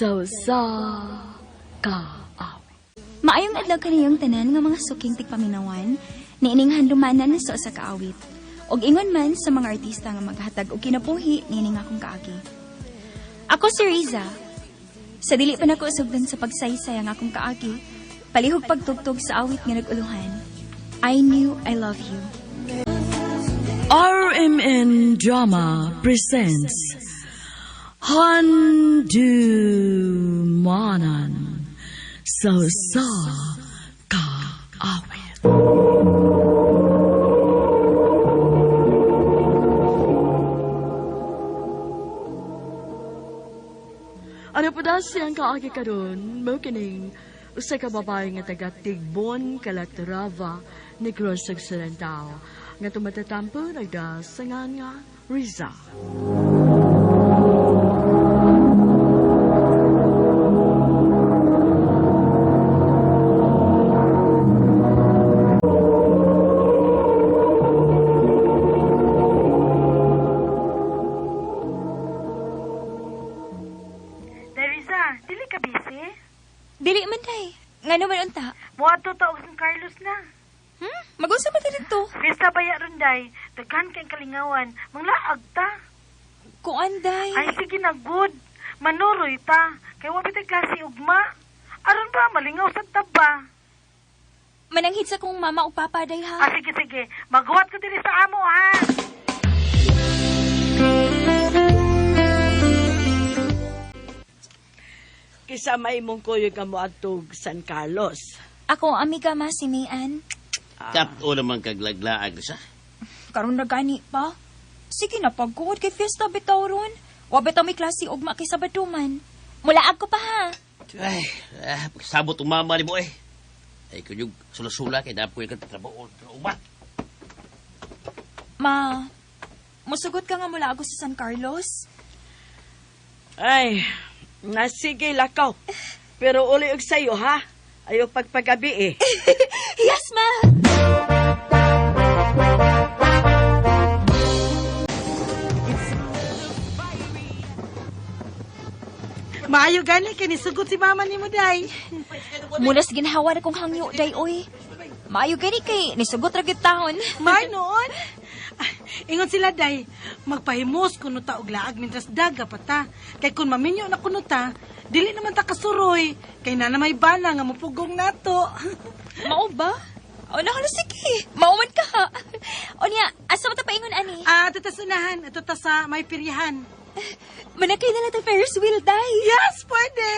Sa usa ka awit. Maayong adlaw kaniyong tanan nga mga suking tigpaminawan, niining handumanan sa usa ka awit. Og ingon man sa mga artista nga maghatag og kinabuhi niining akong kaagi. Ako si Riza. Sa dili pa nako sugdan sa pagsaysay ang akong kaagi, palihog pagtugtog sa awit nga nag-uluhan. I Knew I Love You. RMN Drama presents Handumanan sa usa ka awit. Ano pa daw siyang kaagi karon mo kining usa ka babae nga taga Tigbon, Calatrava, Negros Occidental nga tumatatampo nagdasangan nga Riza. Teresa, dili ka busy? Dili man day. Ngano man unta? Muadto ta og San Carlos na. Mag-unsa man ta didto? Fiesta baya ron day. Daghan kay kalingawan. Manglaag ta. Kuan day. Ay sige na good. Manuroy ta. Kay wa bitay klase ugma. Aron ba malingaw sa taba? Mananghid sa kong mama ug papa day ha. Ah sige sige. Maghuwat ko diri sa amo ha. Kisa may mong kuyog ka mo atog San Carlos. Ako ang amiga ma si Mayan. Kato naman kaglaglaag sa. Karon na gani pa. Sige na pagkuod kay fiesta bitaw ron. Wa bitaw may klase ugma kay Sabado man. Mulaag ko pa ha. Ay, pagsabot ang mama ni mo eh. Ay, kunyog, sula-sula kay dapat ko yung trabaho. Uma. Ma, musugot ka nga mula ako sa San Carlos? Ay, nasige lakaw. Pero uli og sayo ha. Ayaw pagpagabi eh. Yes, ma! Maayo gani kay nisugot si mama nimo day. Muna sa ginhawa na kong hangyo, day, oy. Maayo gani kay nisugot ra gyud taon. May noon. Ah, ingon sila day, magpahimos kuno ta og laag mintras daga pa ta. Kay kun maminyo na kuno ta, dili naman ta kasuroy. Kay na may bana nga mupugong nato. Mao ba? O nahala, sige. Mauman ka ha. O niya, asa mo ta paingon ani? Ah, ato ta sa unahan, ato ta sa may piryahan. Manakay na lang ta Ferris wheel, day. Yes, pwede.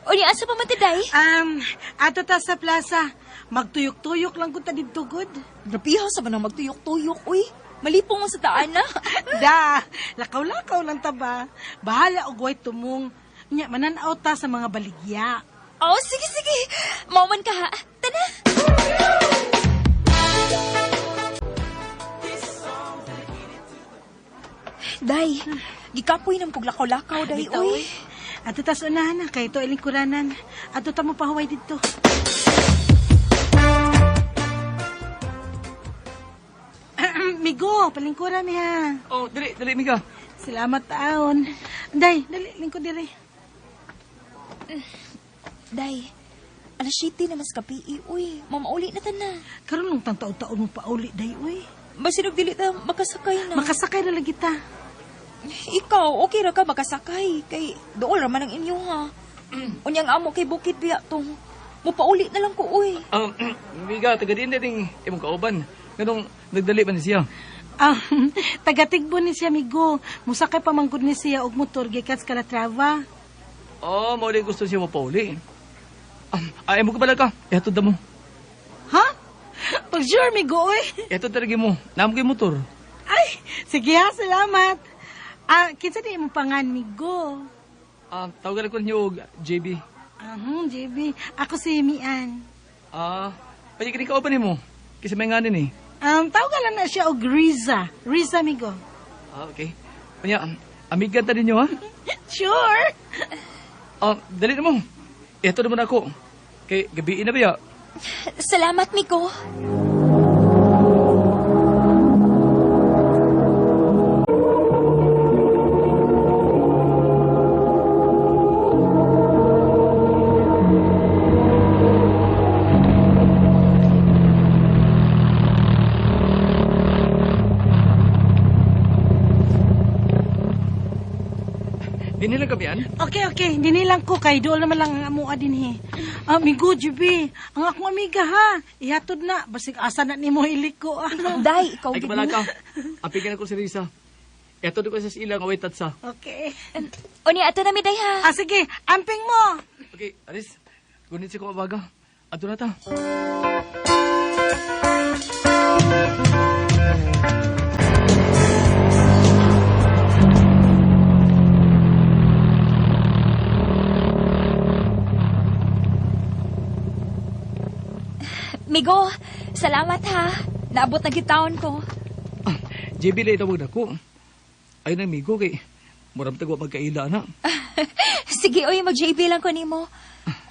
O niya, asa pa man ta, day? Ato ta sa plaza. Magtuyok-tuyok lang kun ta didto gud. Grabiha sa ba nang magtuyok-tuyok, uy. Malipong mo sa taan na. Da, lakaw-lakaw lang ta ba. Bahala og way tumong. Nya mananaw ta sa mga baligya. Oh, sige, sige. Mauman ka ha. Tana. Day, gikapoy ng puglakaw-lakaw, day, Bitaw, uy. uy. Ato ta sa unahan na, kay ito ilingkuranan. Ato ta mo pahuway didto. Migo, palingkura mi ha. Oh, dali, dali, Mika. Salamat taon. Day, dali, lingkod dire. Day, alas 7 na mas kapi, uy. Mamauli na ta na. Karon nung tang taon-taon mo pauli, day, uy. Basinog dili ta makasakay na. Makasakay na lang kita. Ikaw, okay ra ka makasakay. Kay dool ra man ang inyo ha. Unyang amo kay Bukid biya tong. Mupauli na lang ko, uy. Mika, taga din dating imong kauban. Nganong nagdali man siya. Ah, tagatigbo ni siya, migo. Musakay pamanggod ni siya og motor gikan sa Calatrava. Oh, mao din gusto siya mapauli. Ay, mo ka pala ka. Eto da mo. Ha? Pag sure, migo, uy. Eto talaga mo. Namo kay motor. Ay, sige ha, salamat. Ah, kinsa di imong pangan, migo? Ah, tawagan ko niyo og JB. Ahon, JB. Ako si Mian. Ah, pwede ka rin kauban nimo. Kasi may nganin eh. Tawagan lang na siya og Riza. Riza, migo. Ah, okay. Unya, amigan ta ninyo ha. Sure. Ah, dali na mo. Eto naman ako. Kay gabi na ba ya? Salamat, Miko. Dinhi lang kami an. Okay, okay. Hindi lang ko kay dool naman lang ang amoa dinhi. Amigo, GB, ang akong amiga ha. Ihatod na basig asa na nimo iliko. Day, ikaw Ay gid kabala mo. ka. Apigan ako si Risa. Eto di ko sa ilang away tatsa. Okay. Unya, ato na mi, day ha. Ah, sige, amping mo. Okay, Aris. Gunit siya kumabaga. Ato na ta. Migo, salamat ha. Naabot na gitawon ko. Ah, JB lang itawag na ko. Ay na migo kay murag tagwa magkaila na. Sige, oy, mag-JB lang ko nimo.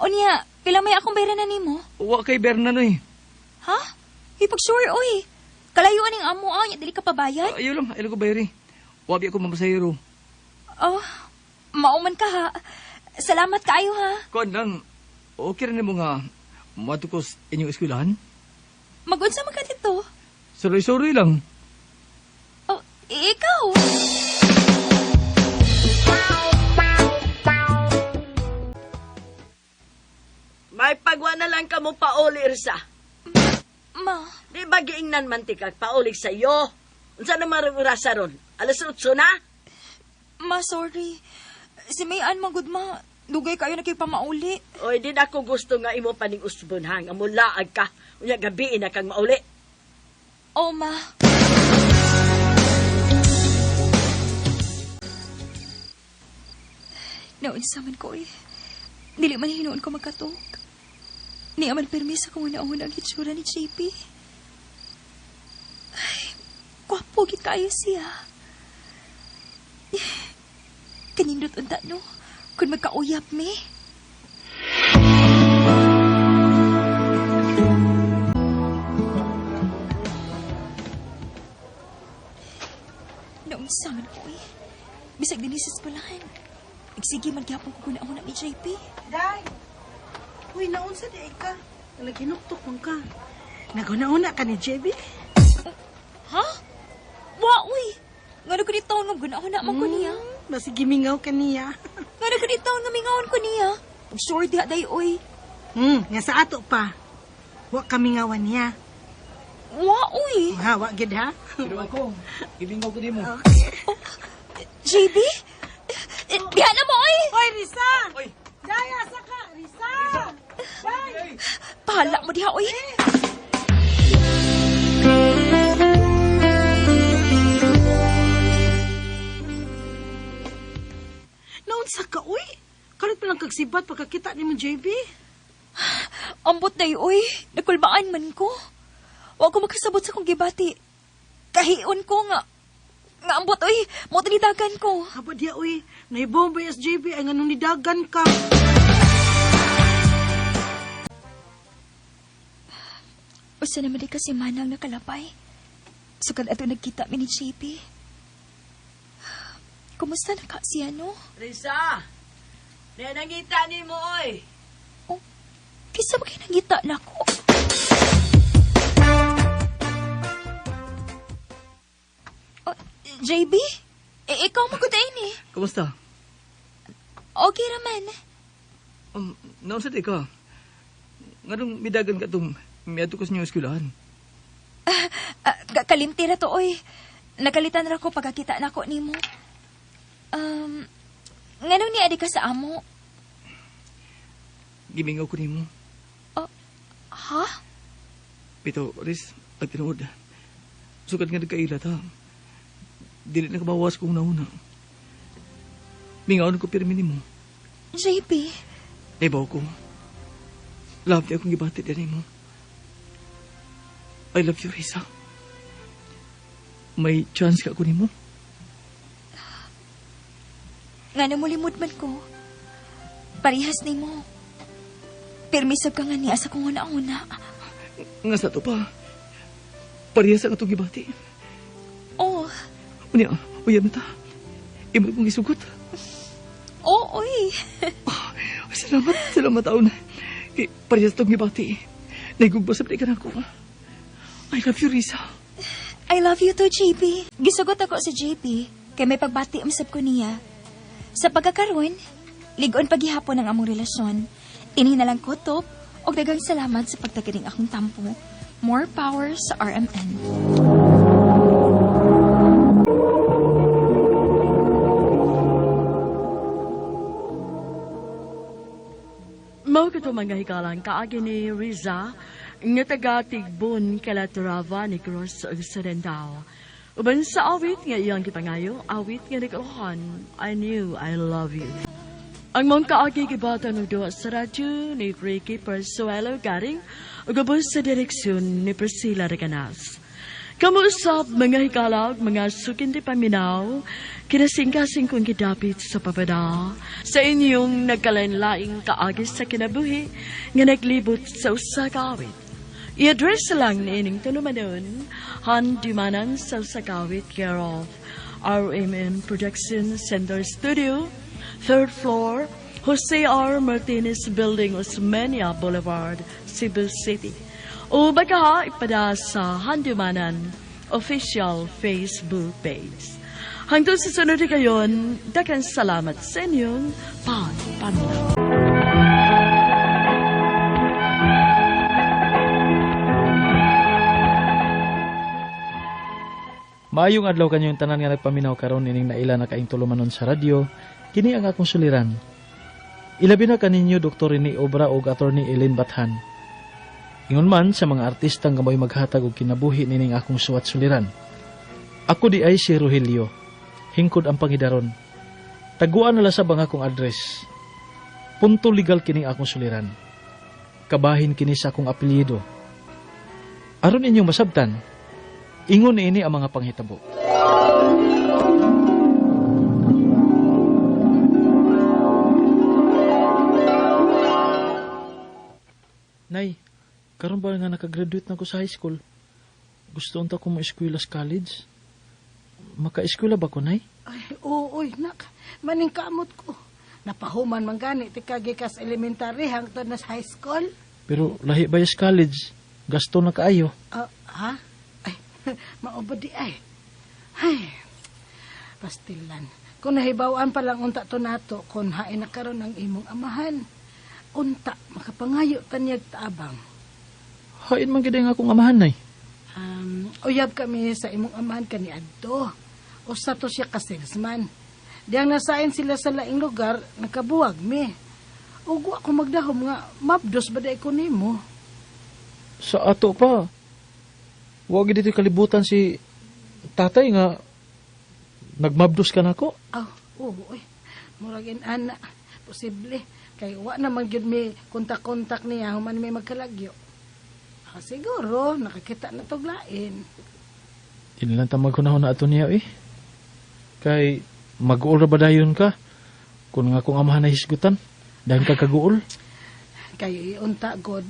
Unya, pila may akong bayran na nimo? Wa kay Berna noy. Ha? Ipag-sure, oy. Kalayuan ning amo, ah. Nya, dili ka pabayad? Ayaw lang, ayaw ko bayri. Wa bi ako mamasahero. Oh, mauman ka ha. Salamat kaayo ha. Kuan lang, okay rin mo nga moadto ko sa inyong eskwelahan. Mag-unsa man ka dito? Suroy-suroy lang. Oh, ikaw. May pagwa na lang kamo pauli, Risa. Ma, Di ba giingnan man tikag pauli sa iyo? Unsa na marang orasa ron? Alas 8 na? ma, sorry. Si Mayan, magud ma. Dugay kayo nakipamauli. Oy, di na ko gusto nga imo paning usbon ha, nga mulaag ka. Unya gabi na kang mauli. Oh, ma. Naunsa man ko eh. Dili man hinuon ko magkatok. Ni aman permisa kung una-una ang hitsura ni JP. Ay, gwapo gid kaayo siya. Kanindot unta no, kung magkauyap mi. Naunsa man ko eh. Bisag dinhi sa eskwelahan. Nagsige man gyapon ko kung nauna ni JP. Day. Uy, naunsa di ay ka. Naghinuktok man ka. Naguna-una ka ni JB? Ha? Wa, uy! Ngano ko dito nga guna-una man ko niya. Basig gimingaw ka niya. Ngano ko dito nga mingawon ko niya. Pag sure diha day, uy. Nga sa ato pa. Wa kamingawan niya. Wa, uy! Ha, wa gid ha. Pero ako, gilingaw ko nimo. JB? Eh, diha na mo, uy! Oy, Risa! Oy! Day, asa ka? Risa! Day! Pahala mo diha, uy! Naunsa ka, uy? Kalit pa lang kagsibat pagkakita ni mo, JB. Ambot day, uy. Nakulbaan man ko. Wa ko makasabot sa kong gibati. Kahion ko nga. Nga ambot, uy. Mo tinidagan ko. Haba diya, uy. Naibomba yes, JB. Ay, nga nung nidagan ka. Usa naman di kasi manang nakalapay. Sukad ato nagkita mi ni JP. Kumusta na ka siya, no? Risa! Nangita ni mo, oy. Oh, kisa ba kayo nangita na ko? Oh, JB? Eh, ikaw magudain eh. Kumusta? Okay raman. Naunsa di ka? Nganong midagan ka tong miadto ko sa inyong eskwelahan? Ah, kalimti ra to, oy. Nakalitan ra ko pagkakita na ko nimo. Nganong ni adi ka sa amo? Gimingaw ko nimo. Oh, ha? Pito, Riz, pag tinuod. Sukad nga nagkaila ta. Dili na kabawas kong nauna. Mingaon ko pirmi nimo. JP? Ibaw ko. Love niya akong gibati din mo. I love you, Risa. May chance ka ko nimo. Nga na mulimod man ko. Parehas nimo. Pirmi sab ka nga niya sa kung una-una. Nga sa to pa. Parehas ang atong gibati. Oh, Unya, uyab na ta. Imo kong isugot. oo, oy. Ay, salamat, salamat taon. Kay parehas atong gibati. Naigugba sa ka na ako. I love you, Risa. I love you too, JP. Gisugot ako sa JP, kay may pagbati usab ko niya. Sa pagkakaroon, ligon paghihapon ang among relasyon. Tinhi na lang ko, Top, og daghang salamat sa pagtagaling akong tampo. More power sa RMN. Mao kato mga hikalang kaagi ni Riza nga taga Tigbon, Calatrava, Negros Occidental. Uban sa awit nga iyang gipangayo, awit nga nag-uhan, I Knew I Love You. Ang mong kaagi gibata ng duwa sa radyo ni Ricky Persuelo Garing ug ubos sa direksyon ni Priscilla Reganas. Kamuusap mga hikalag, mga sukindi paminaw, kinasingkasing kong gidapit sa papada, sa inyong nagkalain-laing kaagi sa kinabuhi, nga naglibot sa usa ka awit. I-address lang ni ining tulumanon, handumanan sa usa ka awit, care of RMN Production Center Studio, third floor, Jose R. Martinez Building, Osmeña Boulevard, Cebu City. O baka ipada sa Handumanan official Facebook page. Hangtod sa sunod kayon, daghang salamat sa inyong pagpaminaw. Maayong adlaw kanyong tanan nga nagpaminaw karon ining naila na kaing tulumanon sa radyo, kini ang akong suliran. Ilabi na kaninyo Dr. Rene Obra ug Attorney Ellen Bathan. Ingon man sa mga artista nga mo'y maghatag og kinabuhi nining akong suwat suliran. Ako di ay si Rogelio. Hingkod ang pangidaron. Taguan na sa bang akong address. Punto legal kining akong suliran. Kabahin kini sa akong apelyido. Aron inyong masabtan, ingon ini ang mga panghitabo. Nay, karon ba nga nakagraduate na ko sa high school? Gusto unta ko mo eskwela sa college? Maka-eskwela ba ko, Nay? Ay, oo, oy, nak. Maning kamot ko. Napahuman man gani, ti kagi kas elementary hangtod na sa high school. Pero lahi ba sa college? Gasto na kaayo. Ah, ha? Ay, mao ba di ay? Ay, pastilan. Kung nahibawan pa lang unta to nato, kung hain na karon ang imong amahan, unta, makapangayo tanyag taabang. Hain man gid ang akong amahan, Nay. Uyab kami sa imong amahan kaniadto. Usa to siya ka salesman. Diyang nasain sila sa laing lugar, nakabuwag mi. Ug wa ko magdahom nga mabdos ba day ko nimo. Sa ato pa. Wa gid dito'y kalibutan si tatay nga nagmabdos ka nako. Aw, oo, oy. Murag ana, posible kay wa naman gyud mi kontak-kontak niya human mi magkalagyo. Ah, siguro nakakita na tog lain. Di na lang ta maghunahon na ato niya eh. Kay mag-uol ra ba dayon ka? Kung nga akong amahan na hisgutan, dahil ka kaguol. Kay iunta god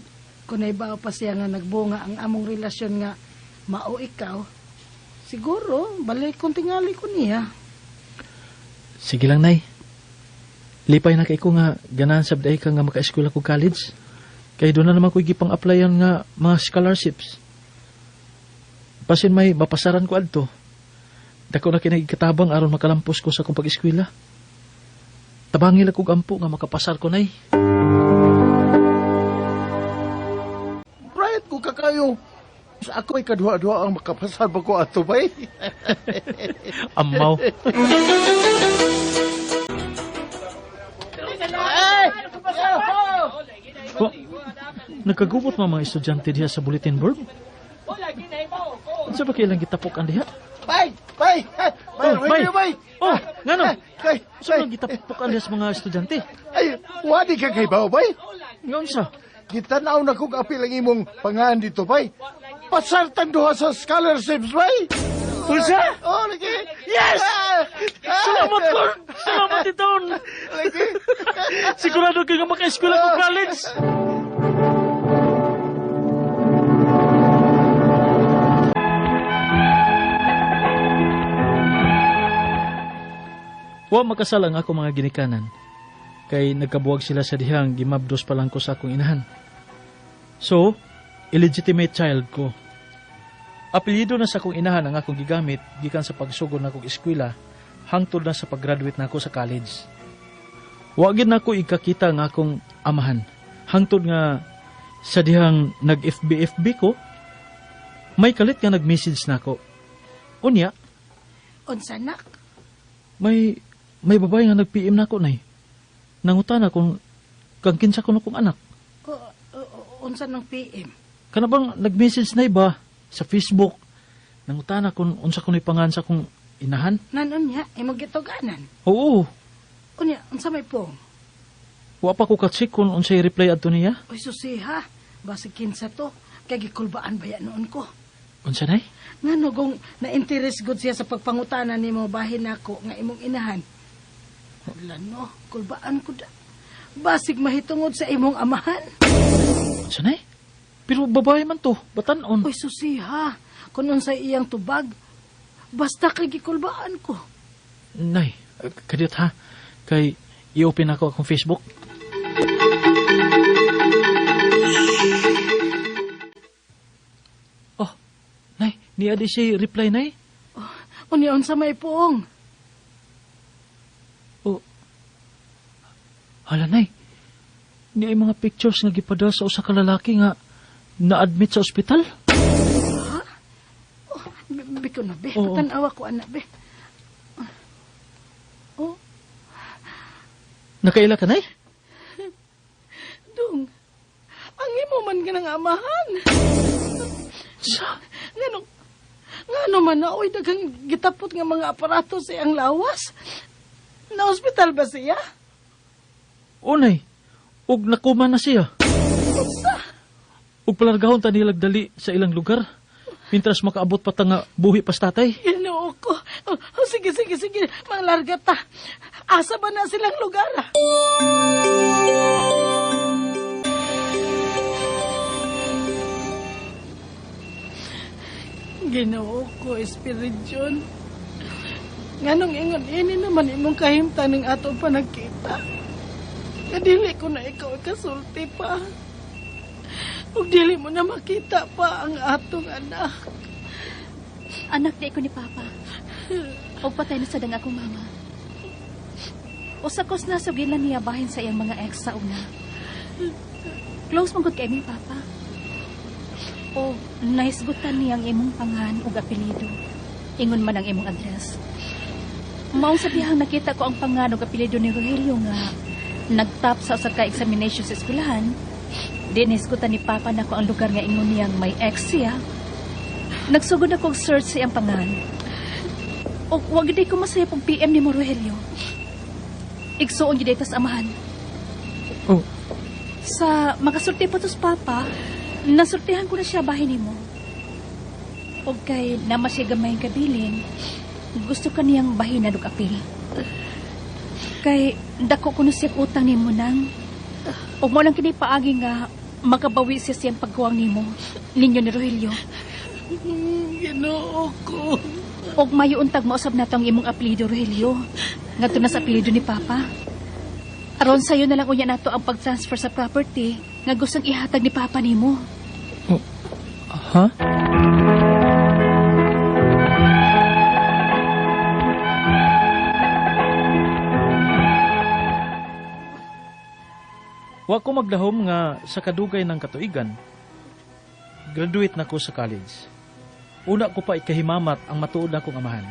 kung naibaw pa siya nga nagbunga ang among relasyon nga mao ikaw. Siguro balik kung tingali ko niya. Sige lang, Nay. Lipay na kay ko nga ganahan sab day ka nga maka-eskwela ko college. Kay doon na naman ko gipang applyan nga mga scholarships. Basin may mapasaran ko adto. Dako na kinagikatabang aron makalampos ko sa akong pag-eskwela. Tabangil ako ampo nga makapasar ko, Nay. Bright ko kakayo. Sa ako ay kaduha-duha ang makapasar ba ko ato bay? Amaw. Wa, nagkagubot mga mga estudyante diha sa bulletin board? Unsa ba kailang gitapok ang diha? Bay! Bay! Bay! Oh, Bay! bay. Bay! Oh, ngano? Kay, Unsa bay. man gitapok ang diha sa mga estudyante? Ay, wadi ka kay bao, bay? Nga unsa? Gitanaw na kong apil ang imong pangalan dito, bay. Pasartan duha sa scholarships, bay! Unsa? Oh, lagi! Yes! Salamat, Lord! Salamat itaon! Lagi! Sigurado ka nga maka-eskwela ko college! Wa makasal ang ako mga ginikanan kay nagkabuwag sila sa dihang gimabdos pa lang ko sa akong inahan. So, illegitimate child ko. Apelyido na sa akong inahan ang akong gigamit gikan sa pagsugod na akong eskwela hangtod na sa pag-graduate nako sa college. Wa gid nako ikakita nga akong amahan hangtod nga sa dihang nag-FB-FB ko, may kalit nga nag-message nako. Unya, Unsa nak? may babae nga nag-PM nako nay. Nangutana kung kang kinsa ko na kong anak. Unsa nang PM? Kana bang nag-message na iba sa Facebook? Nangutana kung unsa ko ni pangan sa akong inahan? Nanon niya, imong gituganan. Oo, Unya, unsa may pong? wa pa ko katsik kung unsay reply adto niya. Uy, susiha, basig kinsa to, kay gikulbaan ba yan noon ko? Unsa nay? Ngano kung na-interest good siya sa pagpangutana nimo bahin nako nga imong inahan. Hala no, kulbaan ko da. Basig mahitungod sa imong amahan. Unsa nay? Pero babae man to, batan-on. Uy, susiha, kung unsay iyang tubag, basta kay gikulbaan ko. Nay, kadiyot ha. Kay i-open ako akong Facebook. Oh, nay, niya di siya reply nay. Unya unsa may puong. Oh. Hala nay. Niya ay mga pictures nga gipadala sa usa ka lalaki nga na-admit sa ospital. Biko na be, Oo. patanawa ko anak be. Oh, Nakaila ka nay? Dong, ang imo man ka ng amahan. Sa? Ngano, ngano man na, oy, daghang gitapot nga mga aparato sa iyang lawas. Na ospital ba siya? O nay, ug nakuma na siya. Ug palargahon ta nilag dali sa ilang lugar. Mintras makaabot pa ta nga buhi pas tatay. Ginoo ko. Oh, oh, sige, sige, sige, manglarga ta. Asa ba na silang lugar? Ah? Ginoo ko, Espiridion. Nganong ingon ini naman imong kahimtang ning ato pa nagkita. Nga dili ko na ikaw ikasulti pa. Ug dili mo na makita pa ang atong anak. Anak di ko ni Papa. O patay na sa dang akong mama. Usakos na sugilan niya bahin sa iyang mga ex sa una. Close man gud kay mi Papa. O nahisgutan niya ang imong pangan ug apelyido. Ingon man ang imong address. Maong sa dihang nakita ko ang pangan ug apelyido ni Rogelio nga nagtap sa usa ka examination sa eskwelahan. Di nahisgutan ni Papa nako ang lugar nga ingon niyang may ex siya. Nagsugod ako og search sa iyang pangan. O wag di ko masaya pag PM ni mo Rogelio. Igsuon gyud tas amahan. Oh. Sa makasulti po tos papa, nasultihan ko na siya bahin nimo. Og kay nama siya gamay kabilin, gusto ka niyang bahinan og apil. Kay dako ko na siya utang nimo nang. Og mo lang kini paagi nga makabawi siya siyang pagkuwang nimo ninyo ni Rogelio. Ginoo ko. Og mayo untag mausab nato ang imong apelyido Rogelio. Ngadto na sa apelyido ni Papa. Aron sayo na lang unya nato ang pag-transfer sa property nga gustong ihatag ni Papa nimo. Ha? Wa ko maglahom nga sa kadugay ng katuigan. Graduate na ko sa college. Una ko pa ikahimamat ang matuod na kong amahan.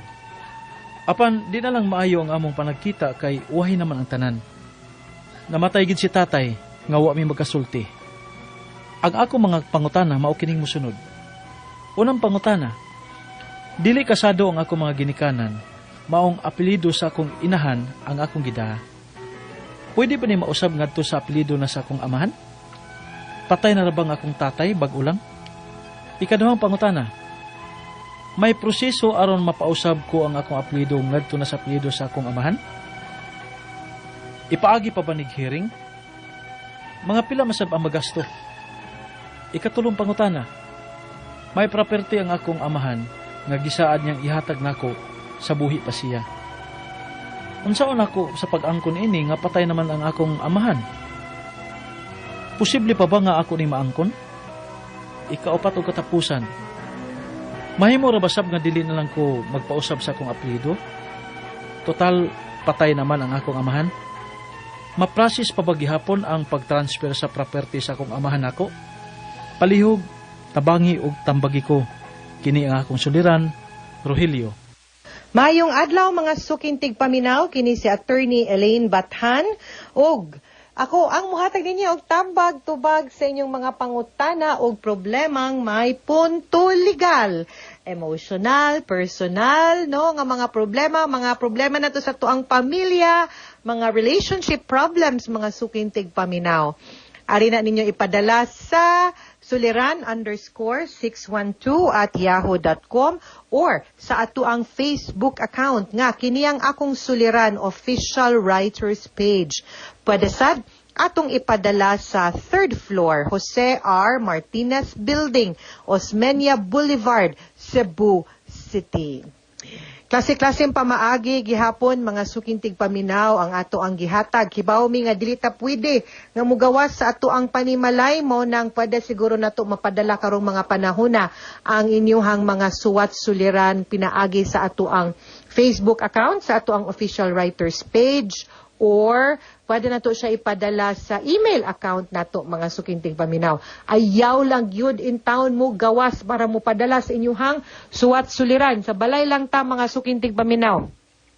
Apan di na lang maayo ang among panagkita kay uwahi naman ang tanan. Namatay gid si tatay nga wa mi magkasulti. Ang ako mga pangutana mao kining mosunod. Unang pangutana, dili kasado ang ako mga ginikanan, maong apelyido sa akong inahan ang akong gidaha. Pwede ba ni mausab ngadto sa apelyido na sa akong amahan? Patay na ra bang akong tatay bag-o lang? Ikaduhang pangutana, may proseso aron mapausab ko ang akong apelyido ngadto na sa apelyido sa akong amahan? Ipaagi pa ba nig hearing? Mga pila masab ang magasto? Ikatulong pangutana, may property ang akong amahan nga gisaad niyang ihatag nako sa buhi pa siya. Unsaon ako sa pag-angkon ini nga patay naman ang akong amahan? Posible pa ba nga ako ni maangkon? Ikaupat og katapusan. Mahimo ra ba sab nga dili na lang ko magpausab sa akong apelyido? Total, patay naman ang akong amahan. Ma-process pa ba gihapon ang pag-transfer sa property sa akong amahan nako? Palihog, tabangi og tambagi ko. Kini ang akong suliran, Rogelio. Mayong adlaw, mga suking tigpaminaw, kini si Attorney Elaine Bathan ug ako ang muhatag ninyo og tambag tubag sa inyong mga pangutana og problemang may punto legal, emotional, personal, no, nga mga problema nato sa atuang pamilya, mga relationship problems, mga suking tigpaminaw. Ari na ninyo ipadala sa suliran_612@yahoo.com or sa atuang Facebook account nga kini ang Akong Suliran Official Writers Page. Pwede sad atong ipadala sa third floor, Jose R. Martinez Building, Osmeña Boulevard, Cebu City. Klase-klaseng pamaagi gihapon, mga suking tigpaminaw, ang ato ang gihatag. Kibaw mi nga dili ta pwede nga mugawas sa ato ang panimalay mo nang pwede siguro nato mapadala karong mga panahona ang inyuhang mga suwat suliran pinaagi sa ato ang Facebook account, sa ato ang official writers page, or pwede nato siya ipadala sa email account nato, mga suking tigpaminaw. Ayaw lang gyud in town mo gawas para mo padala sa inyuhang suwat suliran. Sa balay lang ta, mga suking tigpaminaw.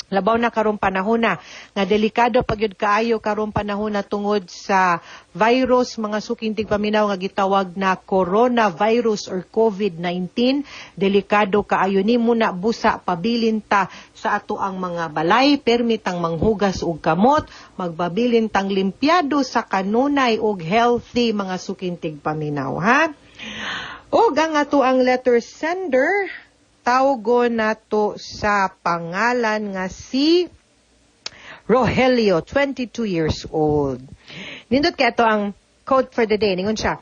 Labaw na karong panahon na nga delikado pa gyud kaayo karong panahon na tungod sa virus, mga suking tigpaminaw, nga gitawag na coronavirus or COVID-19. Delikado kaayo ni muna, busa pabilin ta sa ato ang mga balay, permitang manghugas og kamot, magbabilin tang limpyado sa kanunay og healthy, mga suking tigpaminaw, ha. Og ang ato ang letter sender, tawgon nato sa pangalan nga si Rogelio, 22 years old. Nindot kay ato ang quote for the day. Ningon siya,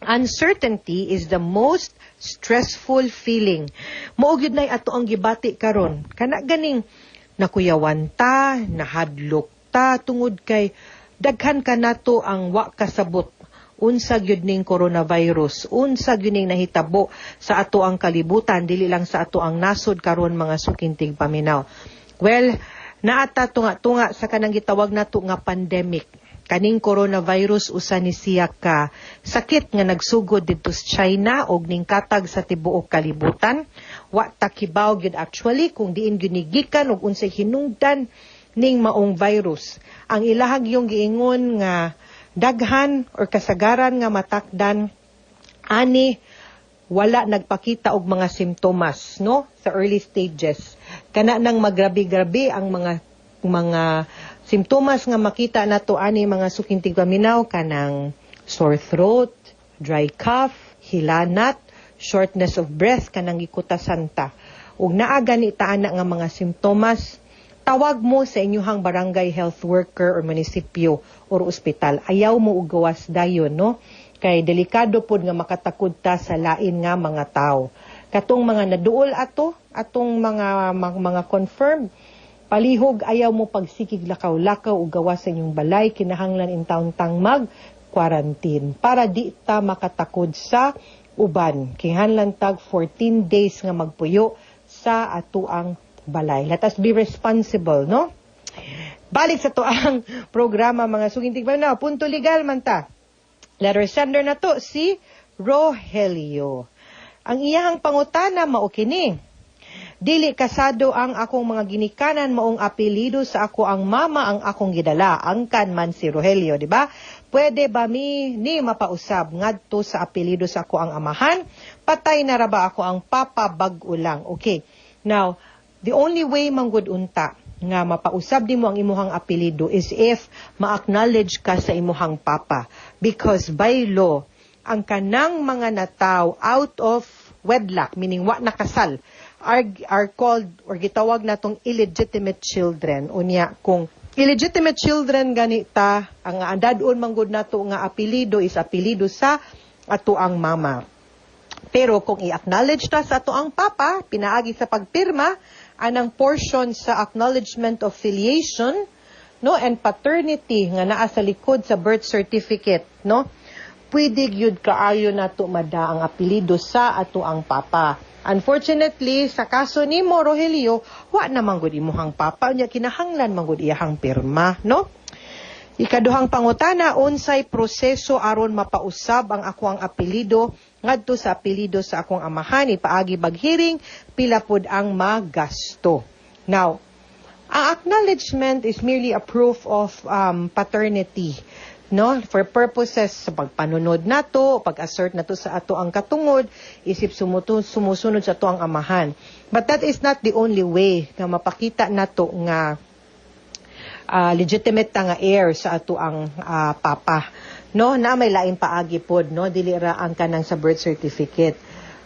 "Uncertainty is the most stressful feeling." Mao gyud nay ato ang gibati karon. Kana ganing nakuyawan ta, nahadlok ta tungod kay daghan ka nato ang wa kasabot unsa gyud ning coronavirus, unsa gyud ning nahitabo sa ato ang kalibutan, dili lang sa ato ang nasod karon, mga suking tigpaminaw. Well, naata tunga-tunga sa kanang gitawag nato nga pandemic. Kaning coronavirus, usa ni siya ka sakit nga nagsugod didto sa China og ningkatag sa tibuok kalibutan. Wa ta kibaw gyud actually kung diin gyud ni gikan ug unsay hinungdan ning maong virus. Ang ilahag yung giingon nga daghan or kasagaran nga matakdan ani wala nagpakita og mga simptomas, no, sa early stages. Kana nang magrabi-grabe ang mga simptomas nga makita nato ani, mga suking tigpaminaw, kanang sore throat, dry cough, hilanat, shortness of breath, kanang gikutasan ta. Ug naa gani ta ana nga mga simptomas, tawag mo sa inyuhang barangay health worker or munisipyo or ospital. Ayaw mo og gawas dayon, no? Kay delikado pod nga makatakod ta sa lain nga mga tao. Katong mga naduol ato, atong mga confirmed, palihog ayaw mo pagsikig lakaw-lakaw o gawas sa inyong balay, kinahanglan in town tang mag quarantine para di ta makatakod sa uban. Kinahanglan tag 14 days nga magpuyo sa atuang balay. Let us be responsible, no? Balik sa atoang programa, mga suking tigpaminaw. Punto legal man ta. Letter sender na to si Rogelio. Ang iyahang pangutana mao kini. Dili kasado ang akong mga ginikanan, maong apelyido sa ako ang mama ang akong gidala. Angkan man si Rogelio, di ba? Pwede ba mi ni mapausab ngadto sa apelyido sa ako ang amahan? Patay na ra ba ako ang papa, bag-o lang? Okay. Now, the only way man gud unta nga mapausab nimo ang imuhang apelyido is if ma-acknowledge ka sa imuhang papa. Because by law, ang kanang mga nataw out of wedlock, meaning wa nakasal, are called or gitawag natong illegitimate children. Unya, kung illegitimate children gani ta, ang andadon man gud nato nga apelyido is apelyido sa ato ang mama. Pero kung i-acknowledge ta sa ato ang papa, pinaagi sa pagpirma, anang portion sa acknowledgement of filiation, no, and paternity nga naa sa likod sa birth certificate, no, pwede gyud kaayo nato mada ang apelyido sa ato ang papa. Unfortunately, sa kaso nimo, Rogelio, wa naman gud imuhang papa, unya kinahanglan man gud iyahang pirma, no? Ikaduhang pangutana, unsay proseso aron mapausab ang akoang apelyido ngadto sa apelyido sa akong amahan, ipaagi bag hearing, pila pod ang magasto? Now, ang acknowledgement is merely a proof of paternity, no, for purposes sa pagpanunod nato, pag-assert nato sa ato ang katungod isip sumusunod sa ato ang amahan. But that is not the only way nga mapakita nato nga legitimate ta nga heir sa ato ang papa, no? Na may laing paagi pod, no, dili ra ang kanang sa birth certificate.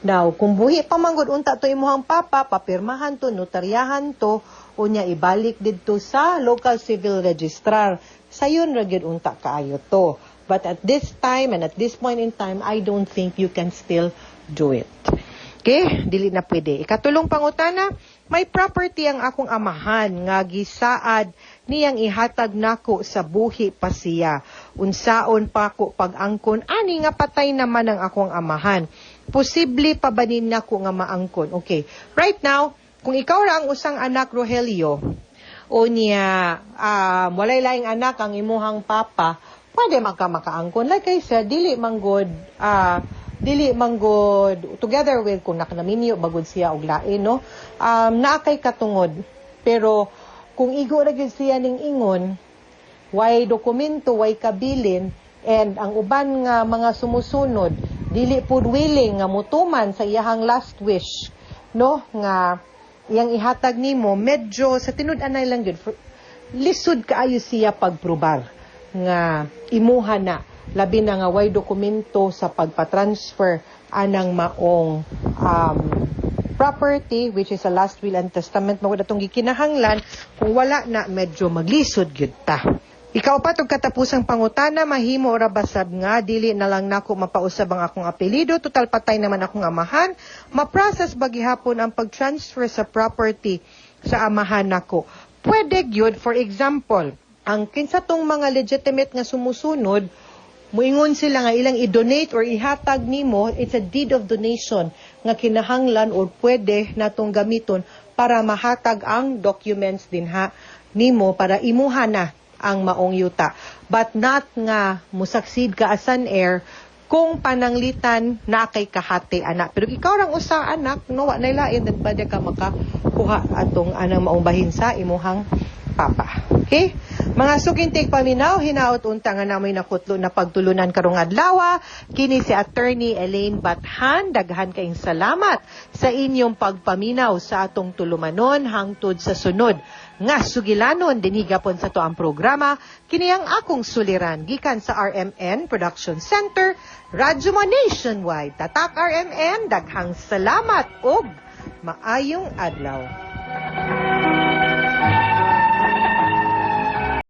Now, kung buhi pa man gud unta to imuhang papa, papirmahan to, notaryahan to, unya ibalik didto sa local civil registrar. Sayon ra gyud unta kaayo to. But at this time and at this point in time, I don't think you can still do it. Okay, dili na pwede. Ikatulong pangutana, may property ang akong amahan nga gisaad niyang ihatag nako sa buhi pa siya. Unsaon pa ko pag-angkon ani nga patay naman ang akong amahan? Posible pa ba ni nako nga maangkon? Okay. Right now, kung ikaw ra ang usang anak, Rogelio, o niya walay laing anak ang imuhang papa, pwede man ka makaangkon. Like I said, dili man gud together with kung nakanaminyo bagod siya og lain, no, naa kay katungod. Pero kung igo ra gyud siya ning ingon, way dokumento, way kabilin, and ang uban nga mga sumusunod dili pud willing nga mutuman sa iyahang last wish, no, nga iyang ihatag nimo, medyo sa tinud-anay lang gyud lisod kaayo siya pagprobar nga imuha na, labi na nga way dokumento sa pagpa-transfer anang maong property, which is a last will and testament mao atong gikinahanglan. Kung wala na, medyo maglisod gyud ta. Ikaupat ug katapusang pangutana, mahimo ra ba sab nga dili na lang nako mapausab ang akong apelyido, total patay naman akong amahan? Ma-process ba gihapon ang pag-transfer sa property sa amahan nako? Pwede gyud. For example, ang kinsa tong mga legitimate nga sumusunod, muingon sila nga ilang i-donate or ihatag nimo, it's a deed of donation nga kinahanglan or pwede natong gamiton para mahatag ang documents dinha nimo para imuha na ang maong yuta. But not nga mo-succeed ka as an heir kung pananglitan na kay kahati anak. Pero ikaw rang usa anak, no, wa nay lain, then pwede ka makakuha atong anang maong bahin sa imuhang papa. Okay? Mga suking tigpaminaw, hinaot unta nga namoy nakutlo na pagtulunan karong adlaw. Kini si Attorney Elaine Bathan. Daghan kayong salamat sa inyong pagpaminaw sa atong tulumanon hangtod sa sunod nga sugilanon dinhi gapon sa atoang programa, kini ang akong suliran, gikan sa RMN Production Center, Radyo Mo Nationwide. Tatak RMN, daghang salamat ug maayong adlaw.